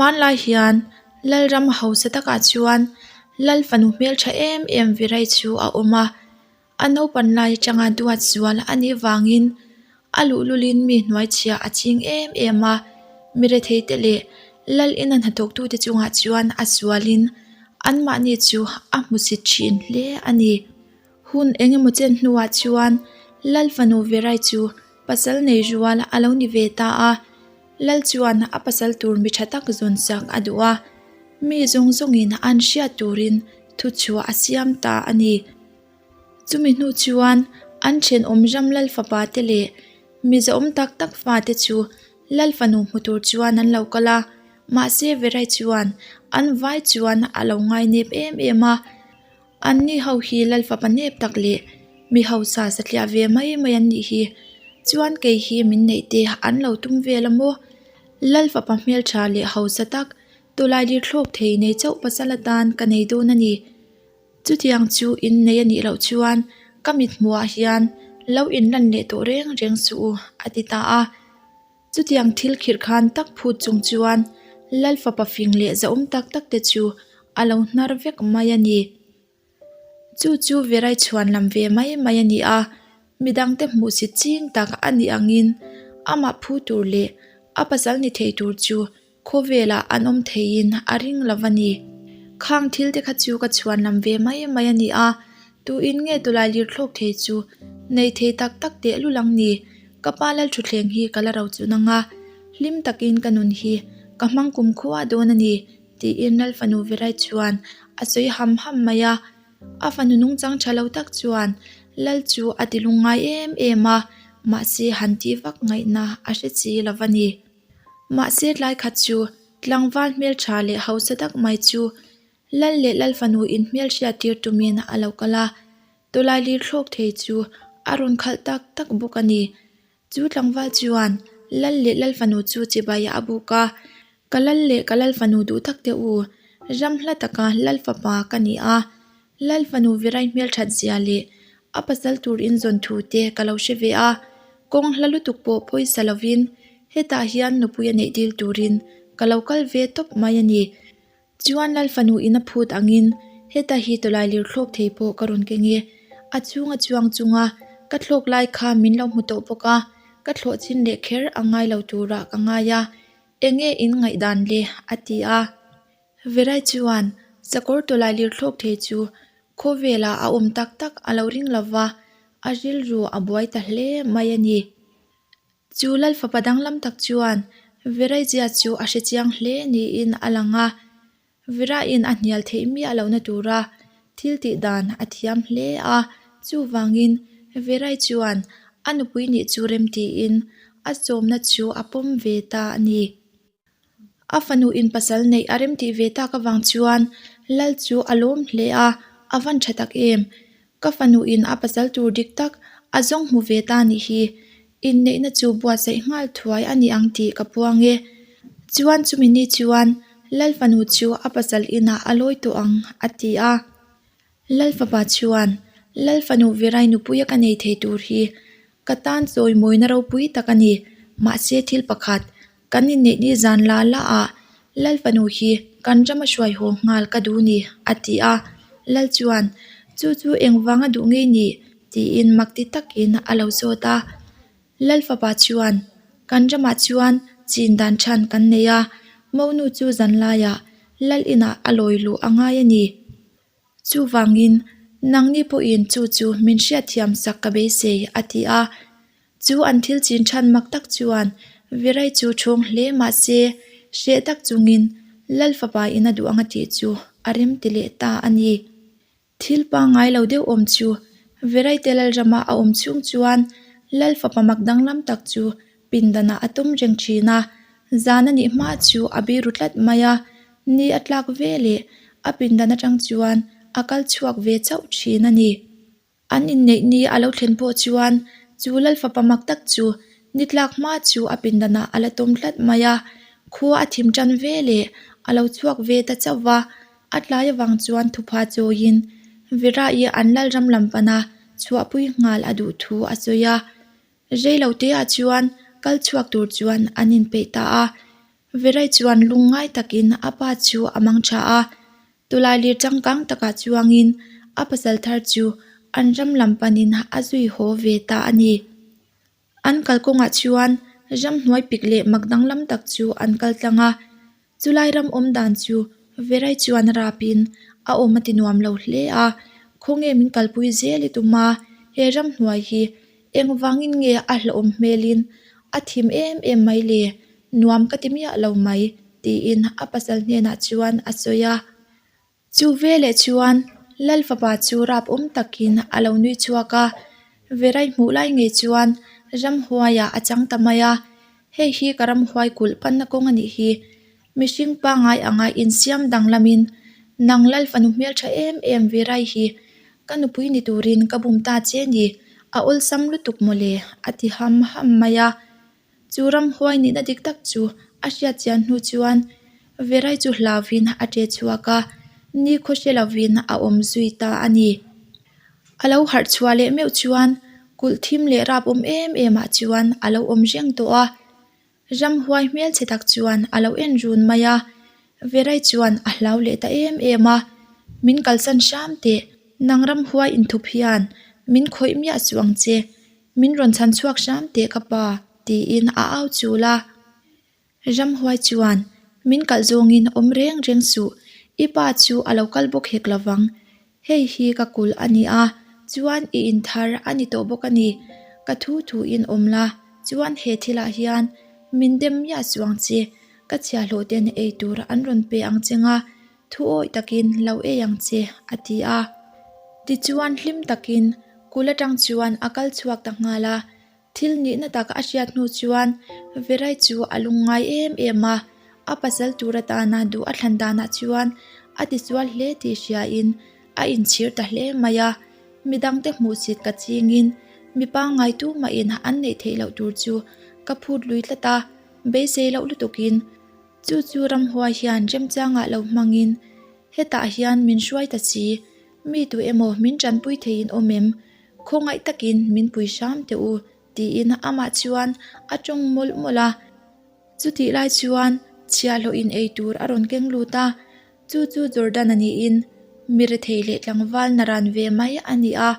Hmanlai hian Lalram hausa takah chuan Lal fanu hmeltha em em Virai chu a awm a, a naupan lai atanga duat zual a nih vangin a luhlulin mi hnuaichhiah a ching em em a, mi retheite leh Lal ina hnathawktute chungah chuan a sualin anmahni chu a hmusit thin hle a ni. Hun eng emaw chen hnuah chuan Lal fanu Verai chu pasal nei rual a lo ni ve ta a, Lal chuan a pasal tur mi tha tak zawn sak a duh a, mi zawng zawngin an hriat turin thuchhuah a siam ta a ni. Chumi hnu chuan an thenawm ram Lal fapa te leh mi zahawm tak tak fate chu Lal fanu hmu tur chuan an lo kal a, mahse Verai chuan an vai chuan a lo ngainep em em a. Anni ho hi Lal fapa nep tak leh mi hausa satliah ve mai mai an nih hi. Chuan kei hi min neih te an lo tum vel a maw? Lal fapa hmeltha leh hausa tak tawlai lir thlawk thei nei chauh pasal atan ka nei dawn a ni. Chutiang chu in nei a nih loh chuan ka mithmuhah hian lo inlan leh tawh reng reng suh u a ti ta a. Chutiang thil khirh khan tak phut chung chuan Lal fapa fing leh zahawm tak tak te chu a lo hnar vek mai a ni. Chu chu Verai chhuan lam ve mai mai a ni a, midangte hmuhsit ching tak a nih angin amah phu tur leh a pasal ni thei tur chu Khawvelah an awm theiin a ring lo va ni. Khang thil te kha chu ka chhuan lam ve mai mai a ni a, tuin nge tulai lir thlawk thei chu nei thei tak tak teh lul ang ni. Ka pa Lalthuthleng hi ka la ro chun ang a, hlim takin ka nun hi ka hmang kum khua dawn a ni, tiin Lalfanu Verai chuan a sawi ham ham mai a. A fanu nungchang tha lo tak chuan Lal chu a ti lungngai em em a, mahse han tih vak ngaihna a hre chi lo va ni. Mahse tlai khat chu tlangval hmeltha leh hausa tak mai chu Lal leh Lal fanu in hmelhriat tir tumin a lo kal a, tawlai lir thlawk thei chu a rawn khalh tak tak bawk a ni. Chu tlangval chuan Lal leh Lal fanu chu chibai a buk a, Ka Lal leh ka Lal fanu duh tak teh u, ram hla taka Lal fapa ka ni a, Lal fanu Virai hmelthat zia leh a pasal tur in zawn thu te ka lo hre ve a, kawng hla lutuk pawh pawisa lovin hetah hian nupui a neih dil turin ka lo kal ve tawp mai a ni. Chuan Lal fanu in a phut angin heta hi tawlai lir thlawk thei pawh ka rawn keng e. A chhunga chuang chunga ka thlawk lai kha min lo hmu tawh bawk a, ka thlawh chin leh kher a ngai lo turah ka ngai a, enge in ngaihdan le a ti a. Verai chuan sakawr tawlai lir thlawk thei chu khawvelah a awm tak tak a lo ring lova, a rilru a buai ta hle mai a ni. Chu Lal fapa danglam tak chuan Veraizia chu a hre chiang hle niin a lang a, Veraiin a hnial theih miah lohna tura thil tih dan a thiam hle a, chuvangin Verai chuan a nupui nih chu remtiin a sawmna chu a pawm ve ta a ni. A fanu in pasal neih a remtih ve tak avang chuan Lal chu a lawm hle a, a van tha tak em? Ka fanu in a pasal tur dik tak a zawng hmu ve ta nih hi. Inneihna chu buatsaih nghal thuai a ni ang tih ka puang e. Chuan chumi ni chuan Lal fanu chu a pasal inah a lawi tawh ang a ti a. Lal fapa chuan Lal fanu Verai nupuia ka nei thei tur hi ka tan chawimawina ropui tak a ni. Mahse thil pakhat Kan inneih ni zan la la ah Lal fanu hi kan rama hruai haw nghal ka duh ni a ti a. Lal chuan chu chu engvanga duh ngei ni tiin mak ti takin a lo zawt a. Lal fapa chuan kan ramah chuan chin dan than kan nei a, monu chu zan laiah Lal inah a lawi luh a ngai a ni. Chuvangin, nangni pawhin chu chu min hriatthiam sak ka beisei, a ti a. Chu an thil chin than mak tak chuan Virai chu thawng hle mah se, hreh tak chungin Lal fapa in a duh ang a tih chu a rem ti leh ta a ni. Thil pangngai lo deuh awm chu Virai te Lalrama a awm chhung chuan Lal fapa mak danglam tak chu pindanah a tawm reng thin a, zan a nih hma chu a biru tlat mai a, ni a tlak ve leh a pindan atang chuan a kal chhuak ve chauh thin a ni. An inneih ni a lo thlen pawh chuan chu Lal fapa mak tak chu ni tlak hma chu a pindanah a la tawm tlat mai a, khua a thim tan ve leh a lo chhuak ve ta chauh va, a tlai avang chuan thupha chawiin Vira-i an Lalram lam pana chhuahpui nghal a duh thu a sawi a. Rei lo te ah chuan kal chhuak tur chuan an inpeih ta a. Verai chuan lungngai takin a pa chu a mang tha a, Tawlailir changkang takah chuangin a pasal thar chu an ram lam panin a zui haw ve ta a ni. An kalkawngah chuan ramhnuai pik leh mak danglam tak chu an kal tlang a, chulai ram awm dan chu Verai chuan rapin a awm a ti nuam lo hle a, khawnge min kalpui zel i tum a, he ramhnuai hi engvangin nge a hlauhawm hmelin a thim em em mai le, nuam ka ti miah lo mai tiin a pasal hnenah chuan a sawi a. Chu veleh chuan Lal fapa chu rap awm takin a lo nui chhuak a, Verai hmuh lai ngei chuan ramhuaiah a chang ta mai a, hei hi ka ramhuai kulh panna kawng a nih hi. Mihring pangngai anga insiam danglamin nang Lal fanu hmeltha em em Verai hi ka nupui ni turin ka bum ta che ni, a awlsam lutuk mawle a ti ham ham mai a. Chu ramhuai nihna dik tak chu a hriat chian hnu chuan Verai chu hlauvin a ṭe chhuak a, nikhaw hre lovin a awm zui ta a ni. A lo harh chhuah leh meuh chuan kulh thim leh rap awm em em ah chuan a lo awm reng tawh a, ramhuai hmelchhe tak chuan a lo en run mai a, Verai chuan a hlau leh ta em em a, Min kalsan hram teh, nang ramhuai inthup hian min khawih miah suh ang che, Min rawn chhan chhuak hram teh ka pa, tiin a au chul a. Ramhuai chuan, Min kalh zawngin awm reng reng suh, i pa chu a lo kal bawk hek lovang. Hei hi ka kulh a ni a, chuan i inthar a ni tawh bawk a ni. Ka thu thuin awm la, chuan he thilah hian min dem miah suh ang che, ka chhiahhlawh ten ei tur an rawn pe ang che nga, thu awih takin lo ei ang che, a ti a. Tichuan hlim takin Kul atang chuan a kal chhuak ta nghal a, thil nihna tak a hriat hnu chuan Verai chu a lungngai em em a, a pasal tur atana duh a thlan danah chuan a tisual hle tih hriain a inchhir ta hle mai a, midangte hmuhsit ka chingin mi pangngai tumahin an neih theih loh tur chu ka phut lui tlat a, beisei loh lutukin chu chu ramhuai hian remchangah lo hmangin hetah hian min hruai ta si. Mi tu emaw min tanpui theiin awm em? Khawngaih takin min pui hram teh u, tiin amah chuan a tawng mawlh mawlh a. Chutih lai chuan chhiahhlawhin ei tur a rawn keng lut a, chu chu Jordan-a niin mi rethei leh tlangval naran ve mai a ni a.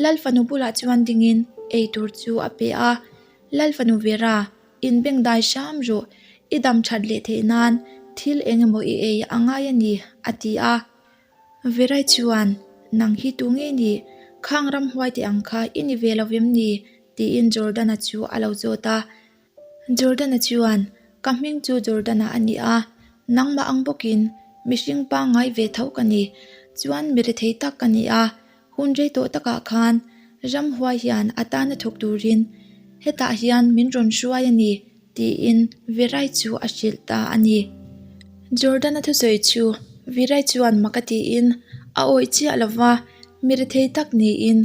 Lal fanu bulah chuan dingin ei tur chu a pe a, Lal fanu Vera, inbengdai hram rawh, i dam that leh theih nan thil eng emaw i ei a ngai a ni, a ti a. Verai chuan, Nang hi tu nge ni? Khang ramhuai te ang kha i ni ve lo vem ni? tiin Jordan-a chu a lo zawt a. Jordan-a chuan, Ka hming chu Jordan-a a ni a, nangmah ang bawkin mihring pangngai ve tho ka ni. Chuan mi rethei tak ka ni a, hun rei tawh takah khan ramhuai hian a tana thawk turin hetah hian min rawn hruai a ni. Tiin Virai chu a hrilh ta a ni. Jordan-a thusawi chu Virai chuan mak a tiin a awih chiah lo va, mi rethei tak niin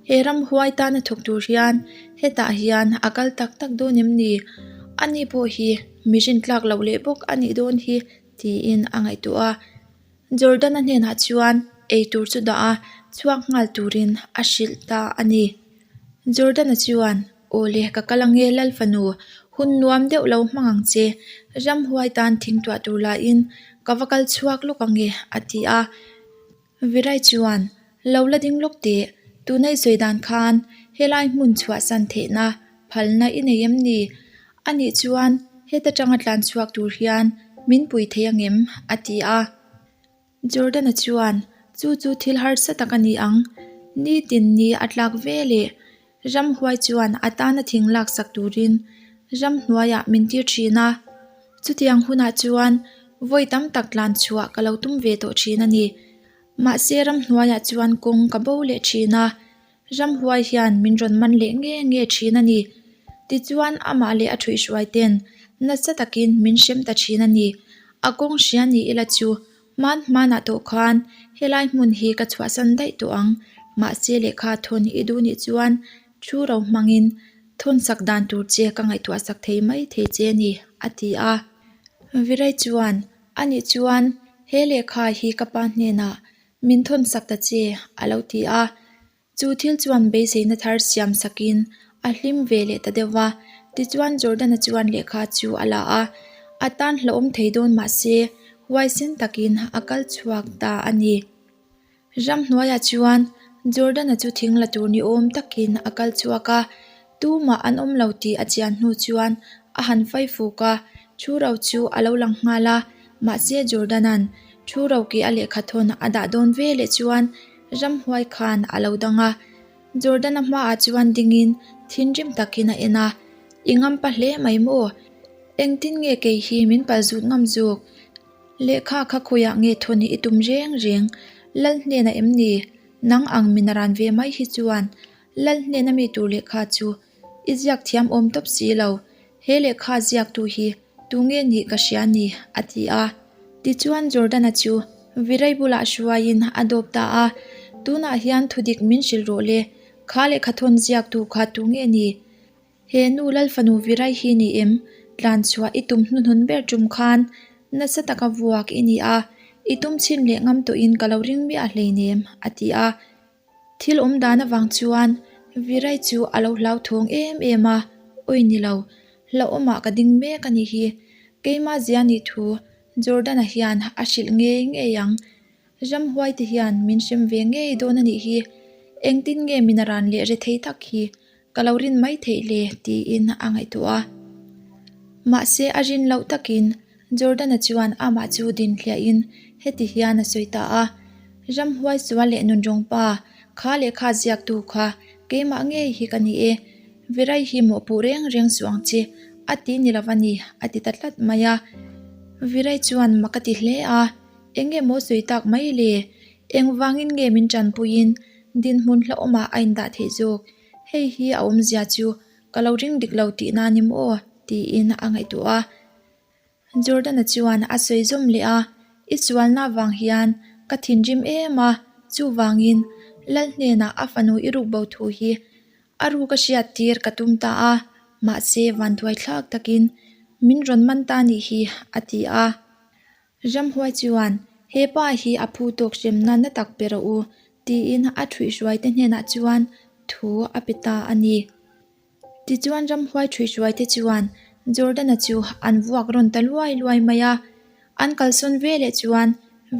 he ramhuai tana thawk tur hian hetah hian a kal tak tak dawn em ni? Ani pawh hi mi rintlak loh leh bawk a nih dawn hi tiin a ngaihtuah a. Jordan-a hnenah chuan eitur chu dah a, chhuak nghal turin a hrilh ta a ni. Jordan-a chuan, Aw le, ka kal ange Lal fanu, hun nuam deuh lo hmang ang che, ramhuai tan thing tuah tur lahin ka va kal chhuak lawk ange, a ti a. Virai chuan, Lo la ding lawk teh, tuna i sawi dan khan helai hmun chhuahsan theihna phalna i nei em ni? Anih chuan heta tanga tlan chhuak tur hian min pui thei angem? a ti a. Jordan-a chuan, Chu chu thil harsa tak a ni ang. Nitin ni a tlak ve leh ramhuai chuan a tana thing laksak turin ramhnuaiah min tir thin a. Chutiang hunah chuan vawi tam tak tlan chhuah ka lo tum ve tawh thin a ni. Mahse ramhnuaiah chuan kawng ka bo leh thin a. Ramhuai hian min rawn man leh nge nge thin a ni. Tichuan amah leh a thuihhruai ten nasa takin min hrem ta thin a ni. A kawng hria ni ila chu hman hmanah tawh khan helai hmun hi ka chhuahsan daih tawh ang. Mahse lehkha thawn i duh nih chuan thu ro hmangin thawn sak dan tur che ka ngaihtuah sak thei mai thei che a ni, a ti a. Virai chuan, Anih chuan he lehkha hi ka pa hnenah Min thawn sak ta che, a lo ti a. Chu thil chuan beiseina thar siam sakin a hlim ve leh ta deuh va. Tichuan Jordan-a chuan lehkha chu a la a. A tan hlauhawm thei dawn mah se huaisen takin a kal chhuak ta a ni. Ramhnuaiah chuan Jordan-a chu thing la tur ni awm takin a kal chhuak a, tumah an awm lo tih a chian hnu chuan a han fai fuk a, thu ro chu a lo lang nghal a, mahse Jordan-a'n thu ro kih a lehkha thawn a dah dawn ve leh chuan ramhuai khan a lo dang a. Jordan-a hmaah chuan dingin thinrim takin a en a, I ngampa hle mai maw? Engtin nge kei hi min palzut ngam zuk? Lehkha kha khawiah nge thawn i tum reng reng? Lal hnenah em ni? Nang ang min a ran ve mai hi chuan Lal hnena mi tur lehkha chu i ziak thiam awm tawp si lo. He lehkha ziaktu hi tunge nih ka hria ni? a ti a. Tichuan Jordana chu Virai bulah hruaiin a dawp ta a, Tunah hian thudik min hrilh rawh le, kha lehkha thawn ziaktu kha tunge ni? He nu Lalfanu Virai hi ni em? Tlan chhuah i tum hnuhnun ber tum khan nasa taka vuak i ni a, i tum chhin leh ngam tawhin ka lo ring miah hleinem, a ti a. Thil awm dan avang chuan Virai chu a lo hlauthawng em em a, Awi ni lo, hlauhawmah ka ding mek a nih hi. Keimah zia nih thu Jordan-a hian a hrilh ngei ngei ang. Ramhuai te hian min hrem ve ngei dawn a nih hi. Engtin nge min a ran leh re thei tak hi? Ka lo rin mai theih le tiin a ngaihtuah a. Mahse a rin loh takin Jordan-a chuan amah chu din hliahin heti hian a sawi ta a, Ramhuai sual leh nunrawng pa, kha lehkha ziaktu kha keimah ngei hi ka ni e. Virai hi mawhpuh reng reng suh ang che, a ti ni lo va ni, a ti ta tlat mai a. Virai chuan mak a ti hle a, Eng nge maw sawi tak mai le? Engvangin nge min tanpuiin dinhmun hlauhawmah a indah theih zawk? Hei hi a awmzia chu ka lo ring dik lo tihna ni maw? tiin a ngaihtuah a. Jordan-a chuan a sawi zawm leh a, I sualna avang hian ka thinrim em a, chuvangin Lal hnenah a fanu i ruk bo thu hi a ruk a hriat tir ka tum ta a, mahse vanduaithlak takin min rawn man ta nih hi, a ti a. Ramhuai chuan, He pa hi a phu tawk hremna na tak pe rawh u, tiin a ṭhuihhruaite hnenah chuan thu a pe ta a ni. Tichuan ramhuai ṭhuihhruaite chuan Jordan-a chu an vuak rawn ta luai luai mai a. An kalsawn veleh chuan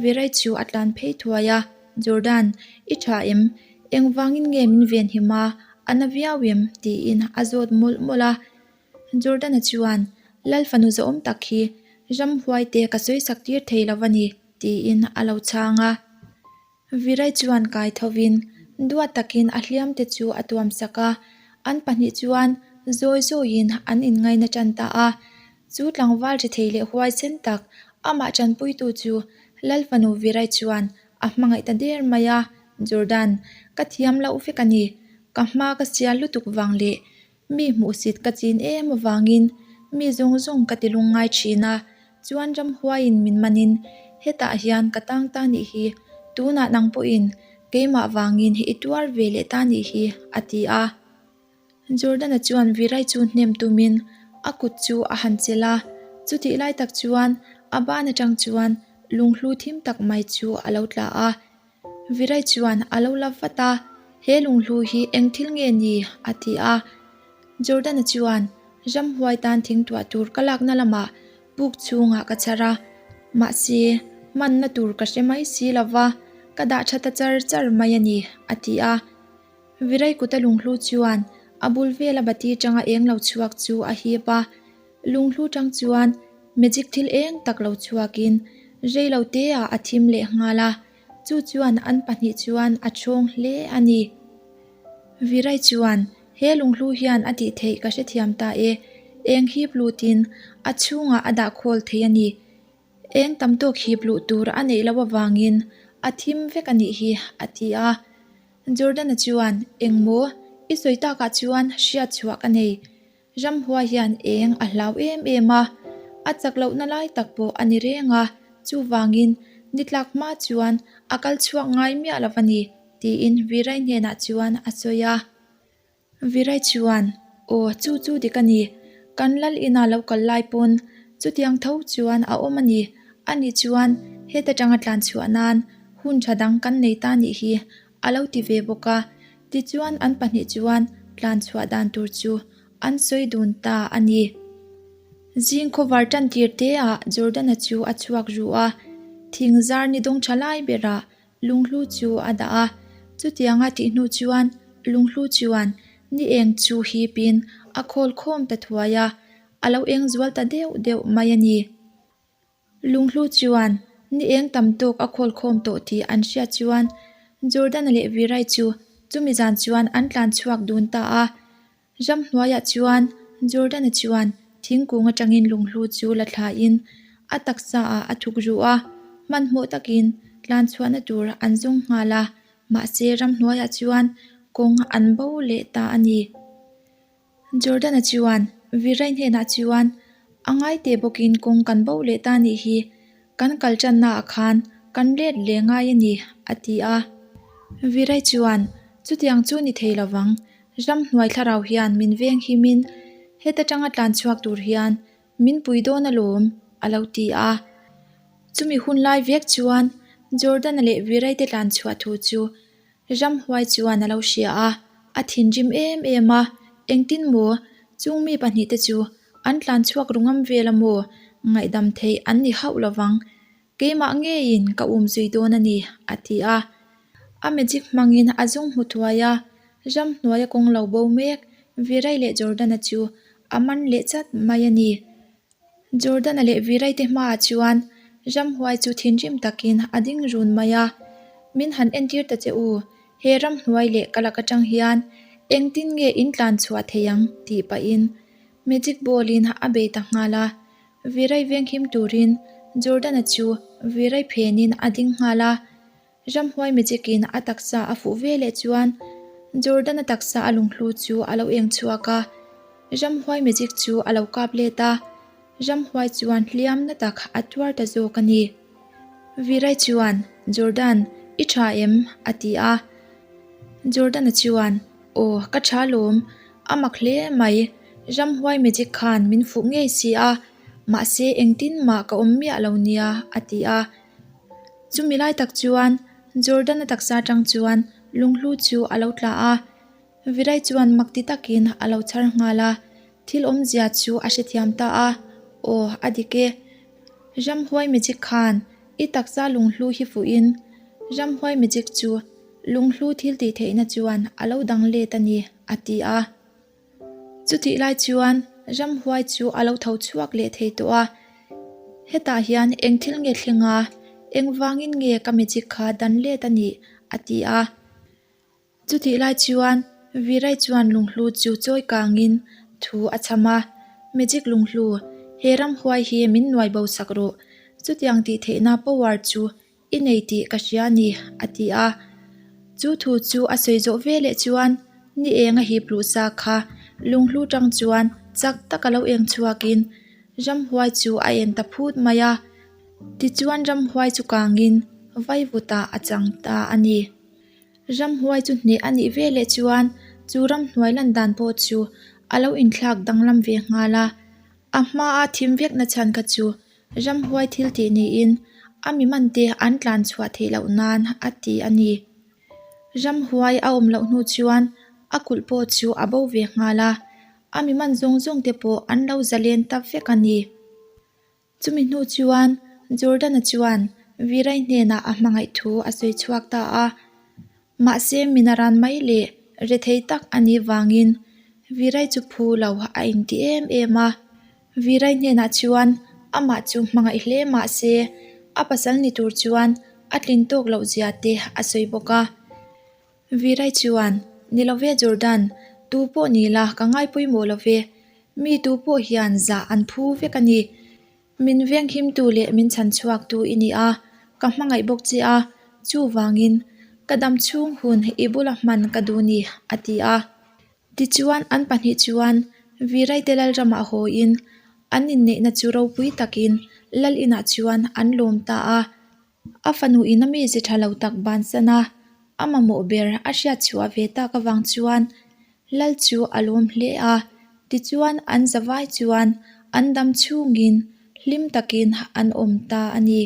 Virai chu a tlan phei thuai a, Jordan, i ṭha em? Engvangin nge min venhim a, a na viau em? tiin a zawt mawlh mawlh a. Jordan-a chuan, Lal fanu zawhawm tak hi ramhuaite ka sawi sak tir thei lo a ni, tiin a lo chhang a. Virai chuan kai thovin duat takin a hliamte chu a tuam sak a, an pahnih chuan zawi zawiin an inngaina tan ta a. Chu tlangval ri thei leh huaisen tak amah tanpuitu chu Lal fanu Virai chuan a hmangaih ta der mai a, Jordan, ka thiam loh vek a ni, ka hma ka sial lutuk vang leh Mi hmuhsit ka chin em avangin mi zawng zawng ka ti lungngai thin a, chuan ramhuaiin min manin hetah hian ka tang ta nih hi, tunah nang pawhin keimah vangin i tuar ve leh ta nih hi, a ti a. Jordan-a chuan Virai chu hnem tumin a kut chu a han chelh a, chutih lai tak chuan a ban atang chuan lunghlu thim tak mai chu a lo tla a. Virai chuan a lo la vat a, He lunghlu hi eng thil nge ni? a ti a. Jordan-a chuan, Ramhuai tan thing tuah tur ka lakna lamah puk chhungah ka chhar a, mahse, hmanna tur ka hre mai si lo va, ka dah tha ta char char mai a ni, a ti a. Virai kuta lunghlu chuan a bul vela bati tanga eng lo chhuak chu a hip a. Lunghlu tang chuan magic thil eng tak lo chhuakin rei lo te ah a thim leh nghal a, chu chuan an pahnih chuan a chhawng hle a ni. Virai chuan, He lunghlu hian a tih theih ka hrethiam ta e, eng hip lutin a chhungah a dah khawl thei a ni. Eng tam tawk hip luh tur a neih loh avangin a thim vek a nih hi, a ti a. Jordan-a chuan, Engmaw, i sawi takah chuan hriat chhuah ka nei. Ramhua hian eng a hlau em em a, a chak lohna lai tak pawh a ni reng a, chuvangin ni tlak hma chuan a kal chhuak ngai miah lo a ni, tiin Virai hnenah chuan a sawi a. Virai chuan, Aw, chu chu dik a ni, kan lal ina lo kal lai pawn chutiang tho chuan a awm a ni, ani chuan heta tanga tlan chhuah nan hun tha dang kan nei ta nih hi, a lo ti ve bawk a. Tichuan an pahnih chuan tlan chhuah dan tur chu an sawi dun ta a ni. Zing khawvar tan tir te ah Jordan-a chu a chhuak ru a, thing zar ni dawng tha lai berah lunghlu chu a dah a. Chutianga tih hnu chuan lunghlu chuan ni eng chu hipin a khawl khawm ta thuai a, a lo eng zual ta deuh deuh mai a ni. Lunghlu chuan ni eng tam tawk a khawl khawm tawh tih an hriat chuan Jordan-a leh Virai chu chumi zan chuan an tlan chhuak dun ta a. Ramhnuaiah chuan Jordan-a chuan thingkung atangin lunghlu chu la thlain a taksa ah a thuk ruh a, hmanhmawh takin tlan chhuahna tur an zawng nghal a, mahse ramhnuaiah chuan kawng an bo leh ta a ni. Jordan-a chuan Virai hnenah chuan, A ngai teh bawkin kawng kan bo leh ta nih hi, kan kal tannaah khan kan let leh ngai a ni, a ti a. Virai chuan, Chutiang chu ni thei lovang, ramhnuai thlarau hian min veng himin heta tanga tlan chhuak tur hian min pui dawn alawm, a lo ti a. Chumi hun lai vek chuan Jordan-a leh Virai te tlan chhuah thu chu Ramhuai chuan a lo hria a, a thinrim em em a, engtin maw chung mi pahnihte chu an tlan chhuak ru ngam vel a maw, ngaihdam theih an ni hauh lovang, keimah ngeiin ka um zui dawn a ni, a ti a. A magic hmangin a zung hmu thuai a, ramhnuaia kawng lo bo mek Virai leh Jordana chu a man leh chat mai a ni. Jordana leh Viraite hmaah chuan ramhuai chu thinrim takin a ding run mai a, Min han entir ta che u, he ramhnuai leh ka lak atang hian engtin nge in tlan chhuah thei ang tih pahin magic ball in a bei ta nghal a. Virai venghim turin Jordana chu Virai phenin a ding nghal a. Ramhuai magic in a taksa a fuh ve leh chuan Jordan-a taksa a lunghlu chu a lo eng chhuak a, ramhuai magic chu a lo kap let a, ramhuai chuan hliam na tak a tuar ta zawk a ni. Virai chuan, Jordan, i tha em? a ti a. Jordan-a chuan, Aw, ka tha lawm, a mak hle mai, ramhuai magic khan min fuh ngei si a, mahse engtin mah ka awm miah lo nia, a ti a. Chumi lai tak chuan Jordan-a taksa atang chuan lunghlu chu a lo tla a, Virai chuan mak ti takin a lo chhar nghal a, thil awmzia chu a hrethiam ta a, Aw, a dik e. Ramhuai magic khan i taksa lunghlu hi fuhin ramhuai magic chu lunghlu thil tih theihna chuan a lo dang let a ni, a ti a. Chutih lai chuan ramhuai chu a lo tho chhuak leh thei tawh a, hetah hian eng thil nge thleng a, engvangin nge ka magic kha dan let a nih? a ti a. Chutih lai chuan Virai chuan lunghlu chu chawi kangin thu a chham a, Magic lunghlu, he ramhuai hi min nuai bo sak rawh, chutiang tih theihna power chu I nei tih ka hria a ni, a ti a. Chu thu chu a sawi zawh ve leh chuan ni eng a hip luh sa kha lunghlu tang chuan chak taka lo eng chhuakin ramhuai chu a en ta phut mai a. Tichuan ramhuai chu kangin vaivutah a chang ta a ni. Ramhuai chu hneh a nih ve leh chuan chu ramhnuai lan dan pawh chu a lo inthlak danglam ve nghal a. A hmaa thim vekna chhan kha chu Ramhuai thil tih niin a mi mante an tlan chhuah theih loh nan a ti a ni. Ramhuai a awm loh hnu chuan a kulh pawh chu a bo ve nghal a, a mi man zawng zawng te pawh an lo zalen ta vek a ni. Chumi hnu chuan Jordan-a chuan Virai hnenah a hmangaih thu a sawi chhuak ta a. Mahse minaran mai leh rethei tak a nih vangin Virai chu phu lo a inti em em a. Virai hnenah chuan amah chu hmangaih hle mahse a pasal ni tur chuan a tlin tawk loh zia te a sawi bawk a. Virai chuan, Ni lo ve Jordan, tu pawh ni la ka ngai pawimawh lo ve, mi tu pawh hian zah an phu vek a ni. Min venghimtu leh min chhan chhuaktu i ni a, ka hmangaih bawk che a, chuvangin ka dam chhung hun i bula hman ka duh ni, a ti a. Tichuan an pahnih chuan Viraite Lalramah hawiin an inneihna chu ropui takin Lal inah chuan an lawm ta a. A fanu in a mize tha lo tak bansan a, a mamawh ber a hriat chhuah ve tak avang chuan Lal chu a lawm hle a. Tichuan an zavai chuan an dam chhungin hlim takin an awm ta a ni.